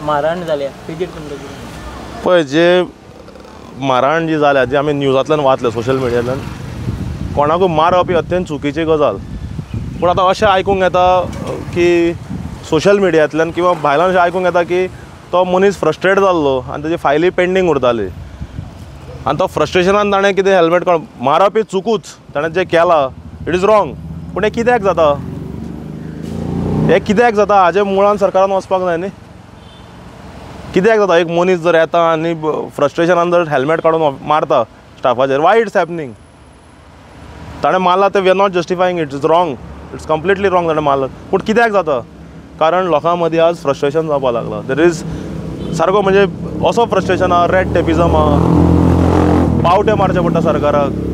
मारहाण जाल्या तेजेर तुमकां कितें? पळय, जे मारहाण जी जाल्या जी आमी न्यूजांतल्यान वाचले, सोशल मिडियांतल्यान, कोणाकूय मारप ही अत्यंत चुकीची गजाल. पूण आतां अशें आयकूंक येता की सोशल मिडियांतल्यान किंवा भायल्यान अशें आयकूंक येता की तो मनीस फ्रस्ट्रेट जाल्लो आनी तेजी फायली पेंडींग उरताली आनी तो फ्रस्ट्रेशनान ताणें कितें हेल्मेट काडून मारप ही चुकूच, ताणें जें केलां it is wrong. पूण हें कित्याक जाता, हें कित्याक जाता हाजे मुळान सरकारान वचपाक जाय न्ही. कित्याक जाता एक मनीस जर येता आनी फ्रस्ट्रेशनान जर हेल्मेट काडून मारता स्टाफाचेर, वाय it's happening? ताणें मारला तें we are not justifying it, it's wrong, it's completely wrong ताणें मारला. पूण कित्याक जाता? कारण लोकां मदीं आज फ्रस्ट्रेशन जावपाक लागलां. There is सारको म्हणजे असो फ्रस्ट्रेशन आहा, रेड टेपिजम आहा, पावटे मारचे पडटा सरकाराक.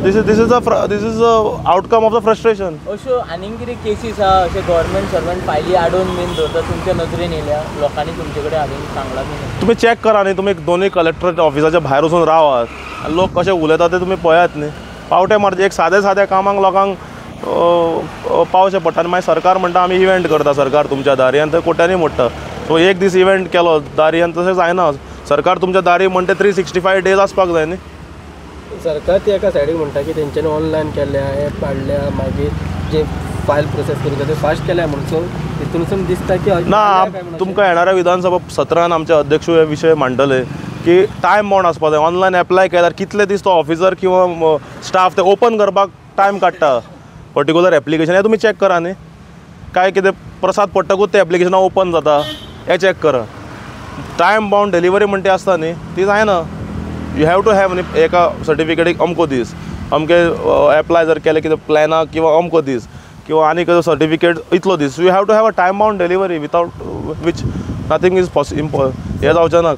This is a outcome of the frustration. अश्यो आनीक कितें केसीस आहा अशे गव्हर्मेंट सर्वंट फायली आडोवन बीन दवरता तुमच्या नजरेन येयल्या, लोकांनी तुमचे कडेन हाडून सांगलां बीन? तुमी चॅक करा न्ही, तुमी दोनूय कलेक्टरेट ऑफिसाच्या भायर वचून रावात आनी लोक कशे उलयता ते तुमी पळयात न्ही. पावटे मारचे एक साद्या साद्या कामांक लोकांक पावचें पडटा आनी मागीर सरकार म्हणटा आमी इव्हेंट करता, सरकार तुमच्या दारी, आनी थंय कोट्यांनी मोडटा. सो एक दीस इव्हेंट केलो दारी आनी तशें जायना. सरकार तुमच्या दारी म्हणटा 365 डेज आसपाक जाय न्ही. सरकार ती एका सायडीक म्हणटा की तेंच्यांनी ऑनलायन केल्या, एप हाडल्या, मागीर जे फायल प्रोसेस करून ते फास्ट केल्या म्हणून, सो हितूनसून दिसता की ना. तुमकां येणाऱ्या विधानसभा सत्रान आमचे अध्यक्ष हे विशय मांडटले की टायम बाउंड आसपाक जाय. ऑनलायन एप्लाय केल्यार कितले दीस तो ऑफिसर किंवा स्टाफ ते ओपन करपाक टायम काडटा पर्टिक्युलर एप्लिकेशन, हें तुमी चॅक करा न्ही. काय कितें प्रसाद पडटकूच तें एप्लिकेशनां ओपन जाता हें चॅक करा. टायम बाउंड डिलिव्हरी म्हणटा ती आसता न्ही, ती जायना. You have to have न्ही एका सर्टिफिकेटीक अमको दीस, अमके एप्लाय जर केलें कितें प्लॅनाक किंवा अमको दीस किंवा आनी कसो सर्टिफिकेट इतलो दीस. You have to have a time bound delivery without which nothing is possible. हें जावचें ना.